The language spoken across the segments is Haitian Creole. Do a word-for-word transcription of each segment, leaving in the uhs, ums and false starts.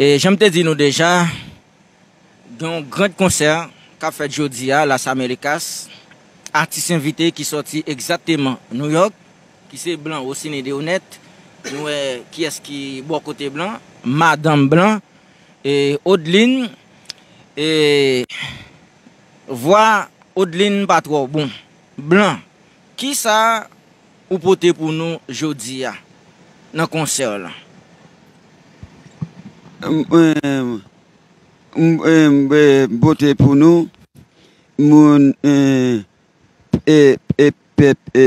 E jan m te di nou deja, gen yon grand konsè k ap fèt jodi a, Las Americas. Atis envite ki sòti egzakteman New York, ki se Blan Rosiny Deonette. Nou wè kiyès ki bò kote Blan, madanm Blan, e Odeline, e vwa Odeline pa twò bon. Blan, kisa ou pote pou nou jodi a nan konsè w lan? M, m, m, m, e, m pote pou nou, moun, e, e, e, pèp, e,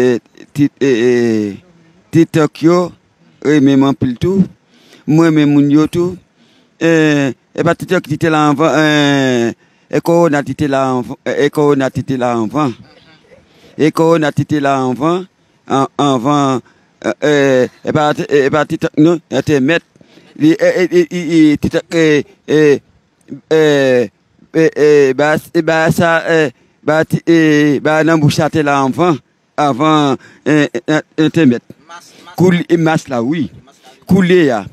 ti, e, e, TikTok yo, renmen m anpil tou. M renmen moun yo tou. E, e pa TikTok ki te la anvan, e, e kowona ki te la anvan, e, e kowona ki te la anvan. E kowona ki te la anvan, an, anvan, e, e, e pa, e, e pa TikTok non, entèmèt. Li, e, e, e, e, e, TikTok, e, e, e, e, e, ba, e, ba sa, e, ba ti, e, ba nan bouch la te la anvan, anvan, e, e, entèmèt. Koulye, mas la, wi. Koulye a.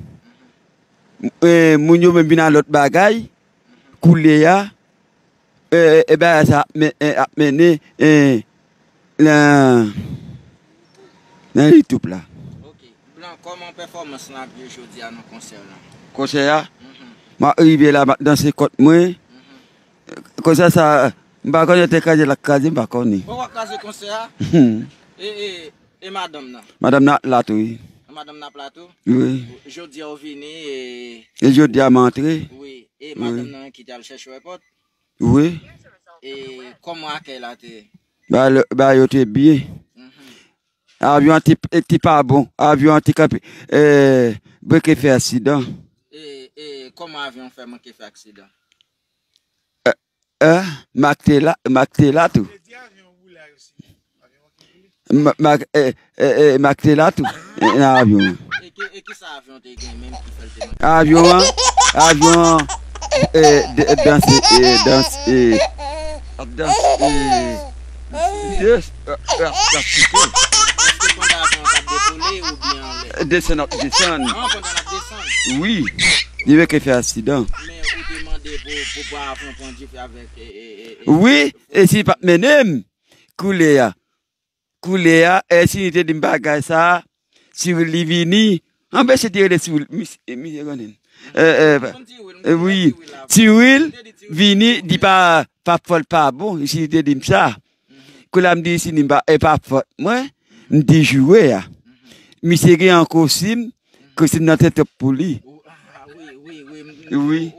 E, moun yo menm vin a lòt bagay. Koulye a. E, e, e bagay sa ap men-, e, ap mennen, e, nan, nan YouTube la. Ok. Blan, kòman pèfòmans lan ap ye jodi a nan konsè w lan? Konsè a? Mhm. M ap rive la, m ap danse kòt mwen. Mhm. Konsè sa, m pa konnen te kraze l ap kraze, m pa konnen. Bon, w ap kraze konsè a? E, e, e madanm nan? Madanm nan ap la tou, wi. Madanm nan ap la tou? Wi. Jodi a w vini, e... E jodi a m antre. Wi. E madanm nan ki t al chèche w èpòt? Wi. E kòman akèy la te ye? Ba, ba yo te byen. Mhm. Avyon an te, e, te pa bon. Avyon an te kanpe, e, breke fè aksidan. E, e kòman avyon fè manke fè aksidan? E, e, Mak te la, Mak te la tou. Ma-, Mak, e, e, e, Mak te la tou, e, nan avyon an. E ki, e kisa avyon te gen menm ki fè l te manke? Avyon an, avyon an, e, de-, danse, e, danse, e, ap danse, e, yes, e, e, ap danse. Èske pandan avyon an t ap dekole oubyen anlè? Desann, ap desann. Ah, pandan l ap desann? Wi. Li vle ke fè aksidan. Men ou te mande pou, pou, pou avyon pran dife avèk, e, e, e, e... Wi, e si pa t mennen m, koulye a. Koulye a, e si li te di m bagay sa, Cyril li vini. Anpeche te rele Cyril, misye, misye konnen. E, e, e, wi, Cyril vini, di pa, pa fòt pa bon, si li te di m sa. Koulye a m di si li pa, e pa fòt mwen, m di joure a. Misye gen yon kosim, kosim nan te twòp pou li. Wi.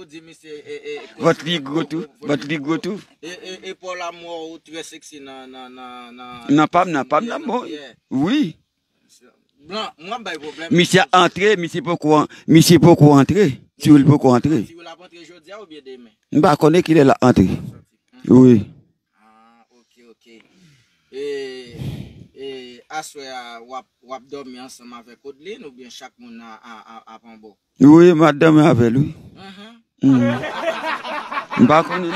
Ou di misye, e, e, vant li gwo tou, vant li gwo tou. E, e, epòl a m wè w trè seksi nan, nan, nan, nan... Nan pa m, nan pa m, nan bon. Wi. Blan, m ap bay pwoblèm. Misye antre, misye poko an-, misye poko antre. Cyril poko antre. Cyril ap antre jodi a oubyen demen? M pa konnen kilè l ap antre. Wi. Ah, ok, ok. E, e, aswè a, w ap, w ap dòmi ansanm avèk Odeline oubyen chak moun a, a, a, ap anba w? Wi, m ap dòmi avè l, wi. Mhm. Mm. M pa konnen.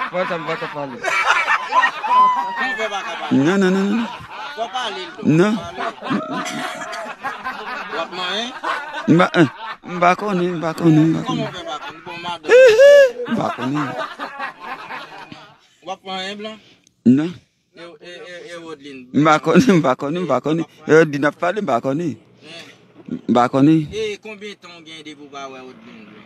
Fò sa m pa ka pale. Kòman w fè pa ka pale? Non, non, non, non. Fò pale l tou. Non. Pale. W ap manyen? M pa, eh, m pa konnen, m pa konnen, m pa konnen. Kòman w fè pa konnen? Bon, madanm. M pa konnen. W ap pran en blan? Non. E, e, e, e Odeline? M pa konnen, m pa konnen, m pa konnen. E Odeline ap pale, m pa konnen. M pa konnen. E konbyen tan w gen depi w pa wè Odeline?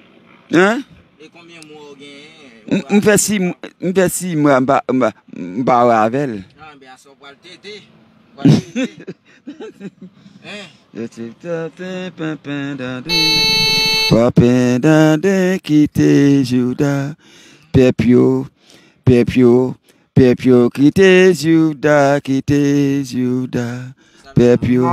Hein? E konbyen mwa w gen? M, m fè sis, m fè sis mwa m pa, m pa, m pa wè avè l. Ah, ben, aswè w pral tete. W pral tete. Hein? Yo te tante penpen dande. Penpen dande kite Jouda. Pèp yo, pèp yo, pèp yo, kite Jouda, kite Jouda. Pèp yo.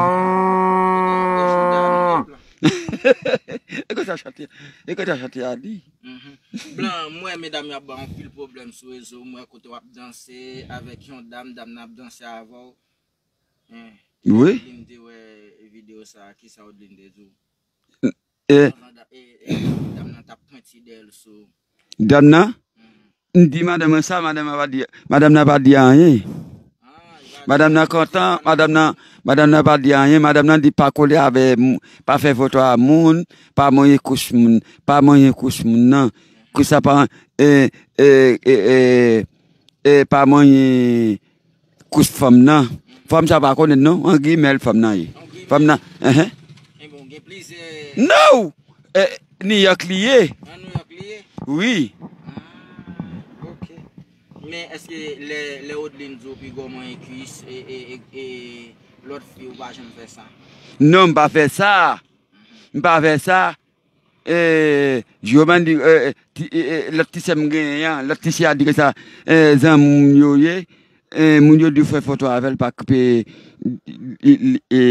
E konsa chante, e konsa chante a di. Mhm. Blan, m wè medam yo ap ba w anpil pwoblèm sou rezo, m wè kote w ap danse avèk yon dam, dam nan ap danse avè w. Hein. Wi. Odeline te wè videyo sa, kisa Odeline te di w? E, anvan da-, e, e, dam nan t ap pwenti dèyè l sou... Dam nan? Mhm. M di madanm mwen sa, madanm nan pa di, madanm nan pa di anyen. Ah, li pa Madanm nan kontan, madanm nan, madanm nan pa di anyen, madanm nan di pa kole avè moun, pa fè foto a moun, pa manyen kouch moun, pa manyen kouch moun nan. Kouch sa pa, e, e, e, e, e pa manyen kouch fanm nan. Fanm sa pa konnen non, an grimèl fanm nan ye. Fanm nan, enhen. Enben, w gen plizyè. No! E, New York li ye. An New York li ye? Wi. Ah, ok. Men èske lè, lè Odlin di w piga w manyen kwis, e, e, e, e lòt fi, ou pa janm fè sa? Non, m pa fè sa. M pa fè sa. E, Giovanni, e, e, ti, e, e, lòt ti sè m genyen an, lòt ti sè a di ke sa, e, zanmi m yo ye, e, moun yo di fè foto avè l, pa kipe, e, e, e,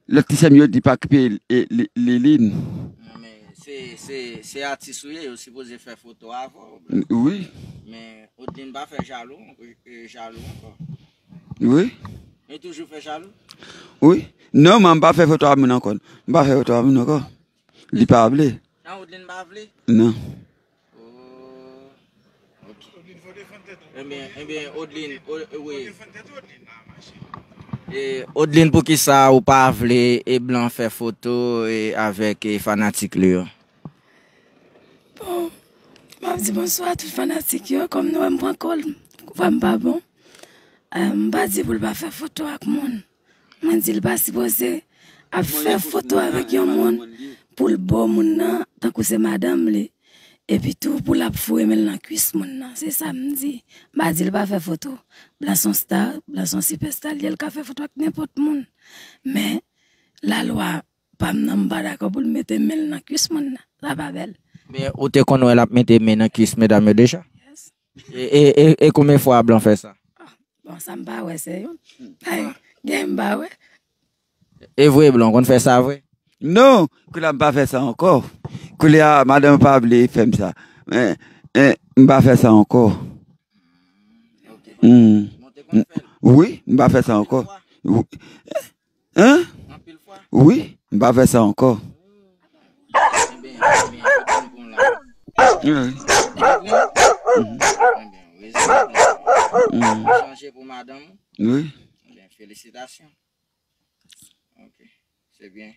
lòt ti sè m yo di pa kipe, e, Li-, Liline. Non, men se, se, se atis ou ye, yo sipoze fè foto avè w. Wi. Men Odlin pa fè jalou, e, jalou ankò. Wi. Li toujou fè jalou? Wi. Non, man, m pa fè foto a moun ankò. M pa fè foto a moun ankò. Li pa vle. Nan Odlin pa vle? Non. Oh. Ok. Ebyen, ebyen, Odlin, o, wi. E, Odlin, poukisa ou pa vle e Blan fè foto e avèk e fanatik li yo? Bon, m ap di bonswa a tout fanatik yo. Kòm nou wè m pran kòl, vwa m pa bon. E, m pa di pou l pa fè foto ak moun. Mwen di l pa sipoze ap fè foto avèk yon moun pou l bo moun nan tankou se madanm li. Epi tou pou l ap foure men l nan kwis moun nan. Se sa m di. M pa di l pa fè foto. Blan se yon star, Blan se yon sipèsta, li ye, l ka fè foto ak nenpòt moun. Men lalwa pa m nan, m pa dakò pou l mete men l nan kwis moun nan. Sa pa bèl. Men ou te konn wè l ap mete men nan kwis medam yo deja? Yes. E, e, e, e konbyen fwa Blan fè sa? Ah, bon, sa m pa wè, se yon. Ay, gen m pa wè. E vre, Blan, w konn fè sa vre? Non, koulye a m pa fè sa ankò. Koulye a, madanm pa vle fè m sa. Men, men, m pa fè sa ankò. Ok. Hmm. Bon, te konn fè l? Wi, m pa fè sa ankò. Wi. Hein? Anpil fwa? Wi, m pa fè sa ankò. Ebyen, ebyen, ebyen, pou la. Wi. Ebyen, rezon. Mhm. Chanje pou madanm ou? Wi. Ebyen, felisitasyon. Ok, se byen.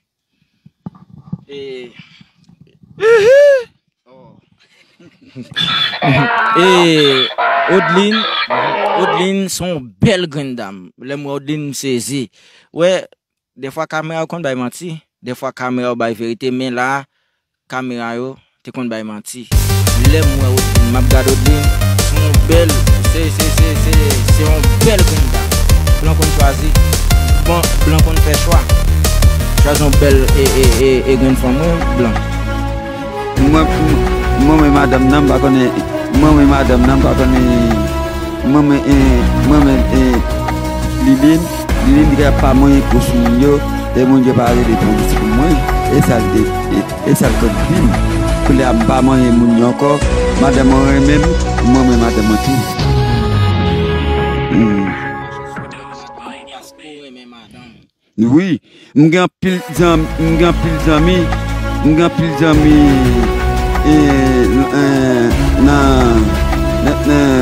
E, oh. E Odlin, Odlin se yon bèl grenn dam. Lè m wè Odlin, m sezi. Wè, dèfwa kamera yo konn bay manti, dèfwa kamera yo bay verite, men la, kamera yo te konn bay manti. Lè m wè Odlin, m ap gade Odlin, se yon bèl, se, se, se, se, se yon bèl grenn dam. Blan konn chwazi. Bon, Blan konn fè chwa. Chwazi yon bèl e, e, e, e grenn fanm, wi, Blan. Mwen, mwen, mwen, madanm nan, m pa konnen, mwen, mwen, madanm nan, m pa konnen, mwen, mwen, e, mwen, mwen, e, Liline, Liline ki ap pa manyen kouch moun yo, e moun yo pa rele polis pou mwen, e sa l te, e, e sa l konn di m. Koulye a m pa manyen moun yo ankò, madanm mwen renmen m, mwen, mwen, madanm mwen tou. Hmm. Paske w renmen madanm ou. Wi, m gen anpil zanmi, m gen anpil zanmi, m gen anpil zanmi, e, e, nan, nan, nan,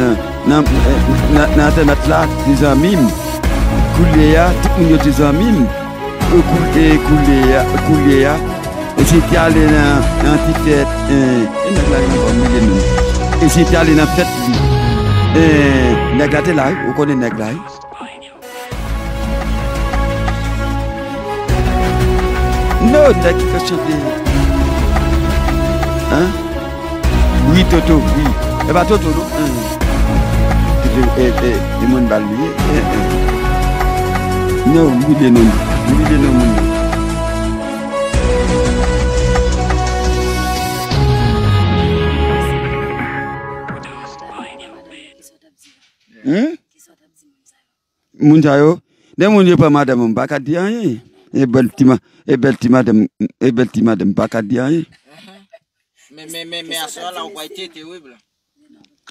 nan, e, nan, nan entènèt la, se zanmi m. Koulye a, tout moun yo se zanmi m. E kou-, e koulye a, koulye a, e si te ale nan, nan ti fèt, e, e nèg la gen ankò, m bliye non. E si te ale nan fèt li, e, nèg la te la, wi, ou konnen nèg la, wi. No, nèg ki fè chante. Hein? Wi, Toto, wi. E pa Toto, non? Hein. E, e, e, e moun bal li ye. Hein, hein. No, m bliye non. M bliye non moun. Hmm? Moun sa yo, de moun yo pran madanm, m pa ka di anyen. E bèl ti ma-, e bèl ti madanm, e bèl ti madanm, m pa ka di anyen. Men, men, men, men aswè la, ou pral tete, wi, Blan.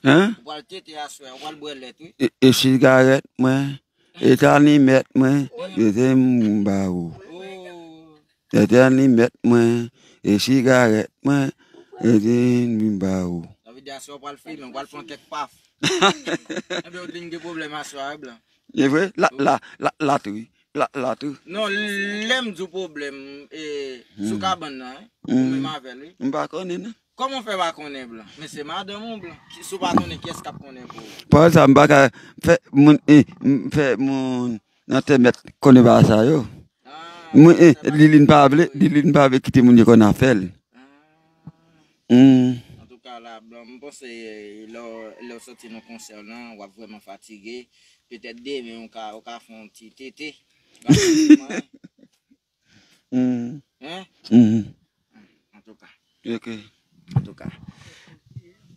Hein? Ou pral tete aswè, ou pral bwè lèt, wi. E, e sigarèt mwen, e tanimèt mwen, e se m ba ou. Oh. E tanimèt mwen, e sigarèt mwen, e se m ba ou. Sa vle di aswè, ou pral fimen, ou pral pran kèk paf. Ebyen, Odlin gen pwoblèm aswè a, wi, Blan. E vre? L ap la, l ap la tou, wi. L ap la tou. Non, lè m di w pwoblèm, e, sou kabann nan, wi. Ou menm avè l, wi. M pa konnen, non. Kòman w fè pa konnen Blan? Men se madanm ou Blan. Ki, si w pa konnen, kiyès k ap konnen pou ou? Pawòl sa, m pa ka fè moun, e, m fè moun nan tè mèt konnen bagay sa yo. Ah, mwen, eh, Liline pa vle, Liline pa vle kite moun yo konn afè l. Hmm. Antouka, la, Blan, m panse, eh, lè w, lè w soti nan konsè w lan, w ap vrèman fatige. Petèt demen, w ka, w ka fè yon ti tete. Hmm. Hein? Hmm. Antouka. Ok. Antouka.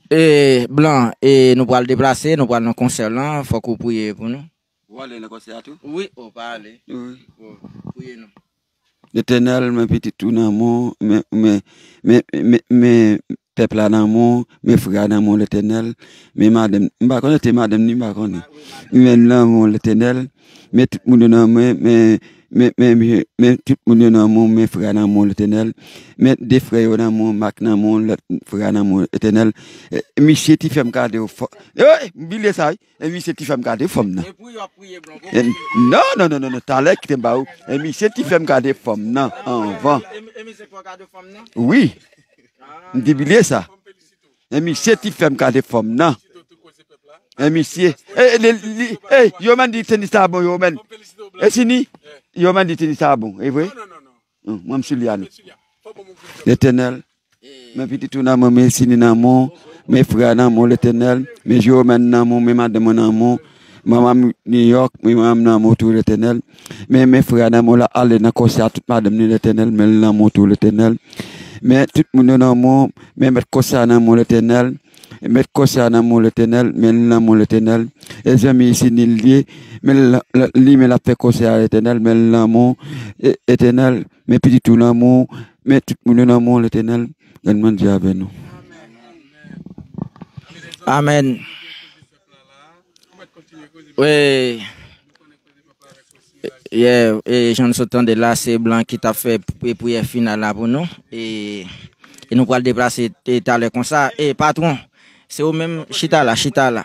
Eh, Blan, eh, nou pral deplase, nou pral nan konsè w lan, fòk ou priye pou nou. Ou ale nan konsè a tou? Wi, ou pa ale. Wi. Bon, priye nou. Letènèl, men pitit ou nan men w, men, men, men, men, men pèp la nan men w, men frè a nan men w, Letènèl, men madanm, m pa konnen te madanm ni, m pa konnen. Men nan men w, Letènèl, men tout moun yo nan men, men, men, men, men, men tout moun yo nan men w, men frè a nan men w, Letènèl, men de frè yo nan men w, Mak nan men w, lòt frè a nan men w, Letènèl. E, misye ti fè m gade w fò. Ey, m bliye sa, wi. E misye ti fè m gade fanm nan. E pou yo ap priye blan. E, non, non, non, non, non, talè kite m ba ou. E misye ti fè m gade fanm nan anvan. E, e, e misye fè w gade fanm nan? Wi. Ah. M te bliye sa. E misye ti fè m gade fanm nan. E misye. E, e, li, li, e, yo menm di tenis sa bon, yo menm. E si ni? Yo menm di tenis sa bon, e vre? Hmm, mwen m sou li a nou. Letènèl, men pitit ou nan men w, men Sini nan men w, men frè a nan men w, Letènèl, men Jerome nan men w, men madanm mwen nan men w, manman m New York, men manman m nan men w tou, Letènèl, men, men frè a nan men w, l ap ale nan konsè a tout madanm ni, Letènèl, men l nan men w tou, Letènèl, men tout moun yo nan men w, men mèt konsè a nan men w, Letènèl, mèt konsè a nan men w, Letènèl, men l nan men w, Letènèl, e zanmi Sini l ye, men l, l, li men l ap fè konsè a, Letènèl, men l nan men w, e, Letènèl, men pitit ou nan men w, men tout moun yo nan men w, Letènèl, Grann Bondye avè nou. Amèn. Wi. Yeah, e jan n sot tande la, se blan ki t ap fè pri-, priyè final la pou nou. E, e nou pral deplase, e, talè konsa. E patwon, se ou menm, chita la, chita la.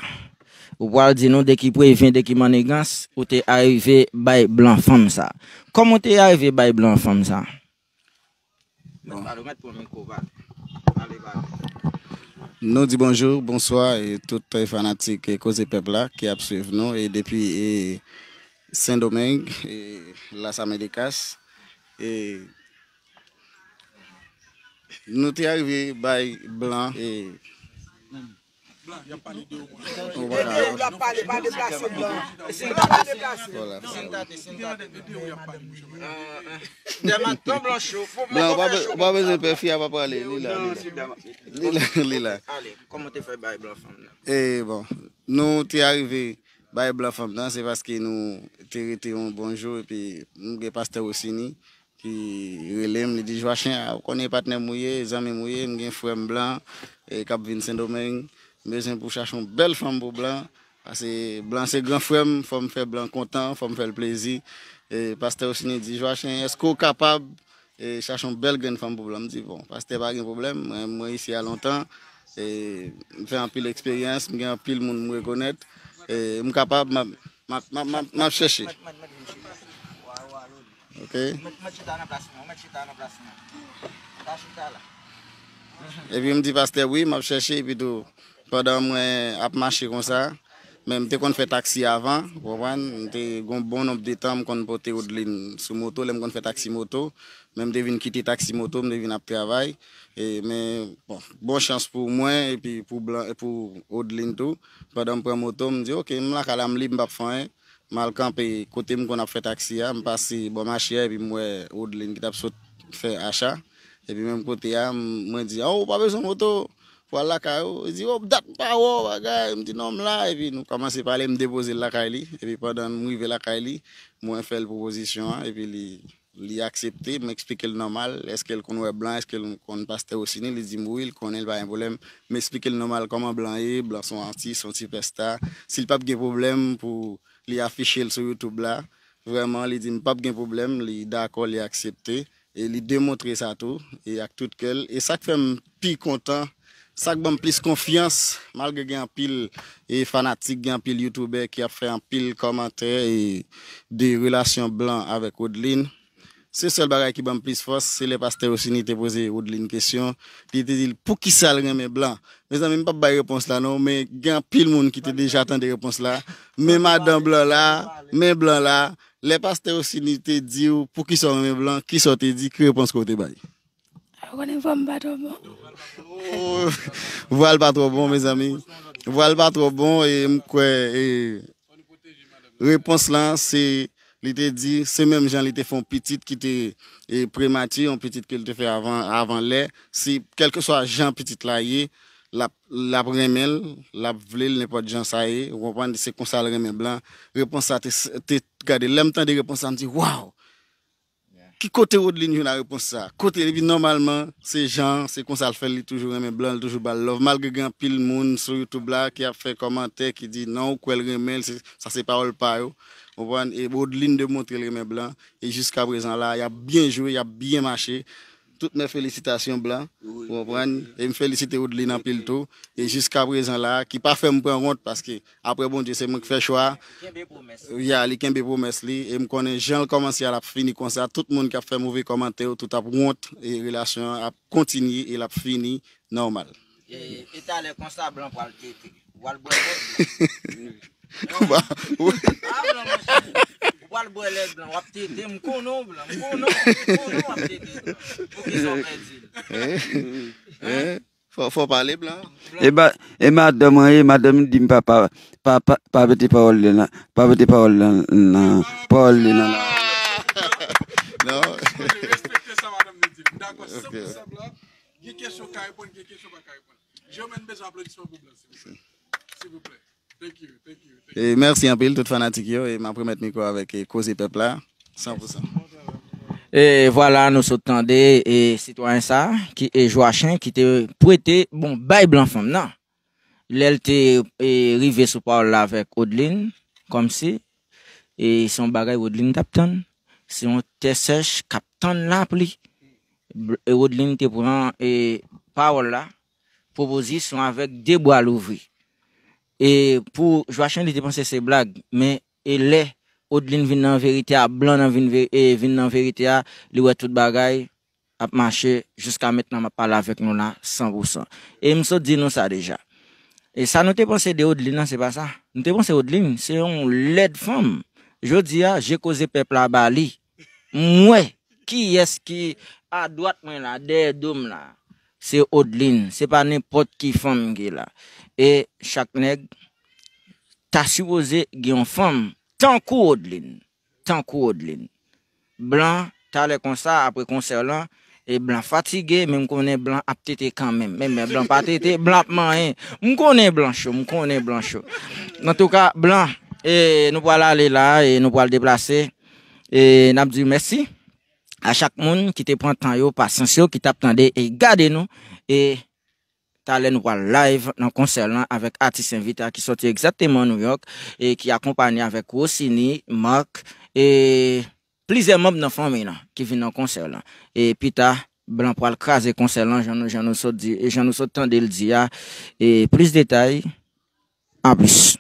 Ou pral di nou de ki prevyen, de ki mannigans ou te arive bay blan fanm sa. Kòman w te arive bay blan fanm sa? Bon. Mèt pale, mèt pran mikwo, pale. Pale, pale. Nou di bonjou, bonswa, e tout, e, fanatik, e, Koze Pèp la ki ap swiv nou, e depi, e, Sendomeng, e, Las Américas, e, nou te arive bay blan, e, Blan, y ap pale de yo, mwen. Ou pa ka. Epi, epi, y ap pale, pa deplase blan. Sin tate, pa deplase. Vwala. Sin tate, sin tate. De yo y ap pale, monchè. Dèmat, ton blan cho. Blan, ou pa be-, ou pa bezwen pè, fi a pa prale. Li la, li la. Li la, li la. Ale, kòman w te fè bay blan fanm nan? E bon, nou te arive bay blan fanm nan, se paske nou te rete yon bon jou, epi m gen pastè Rosini ki rele m, li di, "Joachin, a, ou konnen patnè m ou ye, zanmi m ou ye, m gen frè m blan, e, k ap vin Sendomeng, m bezwen pou w chache yon bèl fanm pou blan, paske blan se gran frè m, fò m fè blan kontan, fò m fè l plezi." E, pastè Rosini di, "Joachin, èske w kapab, e, chache yon bèl grenn fanm pou blan?" M di, "Bon, pastè, pa gen pwoblèm, mwen, mwen isi a lontan, e, m fè anpil eksperyans, m gen anpil moun m rekonèt, e, m kapab, m ap, m ap, m ap, m ap, m ap chèche." Ok? Mèt, mèt chita nan plas mwen, mèt chita nan plas mwen. Pa chita la. Epi m di pastè, "Wi, m ap chèche," epi tou, pandan mwen ap mache konsa, men m te konn fè taksi avan, ou konprann? M te gon bon nonb de tan, m konn pote Odeline sou moto, lè m konn fè taksi moto, men m te vin kite taksi moto, m te vin ap travay, e, men, bon, bon chans pou mwen, epi pou blan, e pou Odeline tou, pandan m pran moto, m di, "Ok, m lakay la, m lib, m p ap fè anyen." M al kanpe kote m konn ap fè taksi a, m pase bò mache a, epi m wè Odeline ki t ap sot fè acha. Epi menm kote a, m, mwen di, "O, ou pa bezwen moto pou al lakay ou?" Li di, "O, dat m pa wè w, bagay." M di, "Non, m la." Epi nou kòmanse pale, m depoze l lakay li. Epi pandan m rive lakay li, mwen fè l pwopozisyon an, epi li, li aksepte. M eksplike l nòmal, èske l konn wè blan, èske l konn pastè Rosini. Li di m wi, l konnen, l pa gen pwoblèm. M eksplike l nòmal kòman blan ye, blan se yon atis, se yon sipèsta. Si l p ap gen pwoblèm pou li afiche l sou YouTube la. Vrèman, li di m p ap gen pwoblèm, li dakò, li aksepte, e li demontre sa tou, e ak tout kè l. E sa k fè m pi kontan, Sa k ban m plis konfyans, malgre gen anpil e fanatik, gen anpil youtubè ki ap fè anpil kòmantè e de relasyon Blan avèk Rodeline. Se sèl bagay ki ban m plis fòs, se lè pastè Rosini te poze Rodeline kesyon, li te di l poukisa l renmen Blan. Mezanmi, m p ap bay repons la non, men gen anpil moun ki te deja tande repons la. Men madan Blan la, men Blan la, lè pastè Rosini te di w poukisa w renmen Blan, kisa w te di, ki repons ke w te bay? Ou konnen vwa m pa twò bon. Oh, vwa l pa twò bon, mezanmi. Vwa l pa twò bon, e m kwè, e, repons lan, se, li te di, se menm jan li te fè yon pitit ki te, e, premati, yon pitit ke l te fè avan, avan lè. Si, kèlkeswa jan pitit la ye, l ap, l ap renmen l, l ap vle l, nenpòt jan sa ye, ou konprann, se konsa l renmen Blan. Repons sa te, te, gade, lè m tande repons sa, m di, waw! Ki kote Rodeline jwenn a repons sa? Kote, epi nòmalman, se jan, se konsa l fè, li toujou renmen Blan, li toujou ba l love, malgre gen anpil moun sou YouTube la ki ap fè kòmantè, ki di non, ou kwè l renmen l, se, sa se pawòl pa yo. Ou konprann? E Rodeline demontre l renmen Blan, e jiska prezan la, y ap byen jwe, y ap byen mache. Tout mè felisitasyon Blan, ou konprann? E m felisite Rodeline anpil tou. E jiska prezan la, ki pa fè m pran wont, paske apre Bondye, se mwen ki fè chwa. Kenbe pwomès. Ya, li kenbe pwomès li. E m konnen jan l kòmanse a, l ap fini konsa. Tout moun k ap fè move kòmantè yo, tout ap wont. E relasyon an ap kontinye e l ap fini nòmal. E, e talè konsa, Blan pral tete. Ou pral bwè lèt Blan. Kouba. Ah, Blan, monchè. Ou pral bwè lèt Blan. W ap tete, m konnen w, Blan. M konnen w, m konnen w ap tete, Blan. Poukisa w pèdi l? Hein? Hein? Fò, fò pale, Blan. E ba, e madanm mwen, e madanm li di m pa, pa, pa, pa, pa mete pawòl li nan, pa mete pawòl nan, nan, pawòl li nan la. Non. Respekte sa madanm li di. M dakò san pou san Blan. Gen kesyon w ka reponn, gen kesyon w pa ka reponn. Germaine, bezwen aplodisman pou Blan, silvouplè. Silvouplè. Thank you, thank you, thank you. E mèsi anpil tout fanatik yo, e m ap remèt mikwo avèk, e, Koze Pèp la, san pou san. E vwala, nou sot tande, e, sitwayen sa, ki, e, Joachin, ki te prete, bon, bay Blan fanm nan. Lè l te, e, rive sou pawòl la avèk Rodeline, kòmsi, e, se yon bagay Rodeline t ap tann, se yon tè sèch k ap tann lapli. Bl-, e, Rodeline te pran, e, pawòl la, pwopozisyon avèk de bra louvri. E pou Joachin, li te panse se blag, men e lè Rodeline vin nan verite a, Blan nan vin ve-, e vin nan verite a, li wè tout bagay ap mache jiska mentnan m ap pale avèk nou la san pou san. E m sot di nou sa deja. E sa nou te panse de Rodeline nan, se pa sa. Nou te panse Rodeline, se yon lèd fanm. Jodi a, je Koze Pèp la ba li. M wè kiyès ki adwat mwen la, dèyè do m la. Se Rodeline, se pa nenpòt ki fanm ki la. E chak nèg ta sipoze gen yon fanm tankou Rodeline. Tankou Rodeline. Blan, talè konsa, apre konsè lan, e Blan fatige, men m konnen Blan ap tete kanmenm. Men, men Blan pa tete, Blan ap manyen. M konnen Blan cho, m konnen Blan cho. Antouka, Blan, e nou pral ale la, e nou pral deplase. E n ap di mèsi a chak moun ki te pran tan yo, pasyans yo, ki t ap tande e gade nou. E talè nou pral live nan konsè lan avèk atis envite a ki sòti egzakteman New York e ki akonpanye avèk Rossini, Mark e plizyè manm nan fanmi lan ki vin nan konsè lan. E pita, Blan pral kraze konsè lan jan nou, jan nou sot di, e jan nou sot tande l di a. E plis detay, a plis.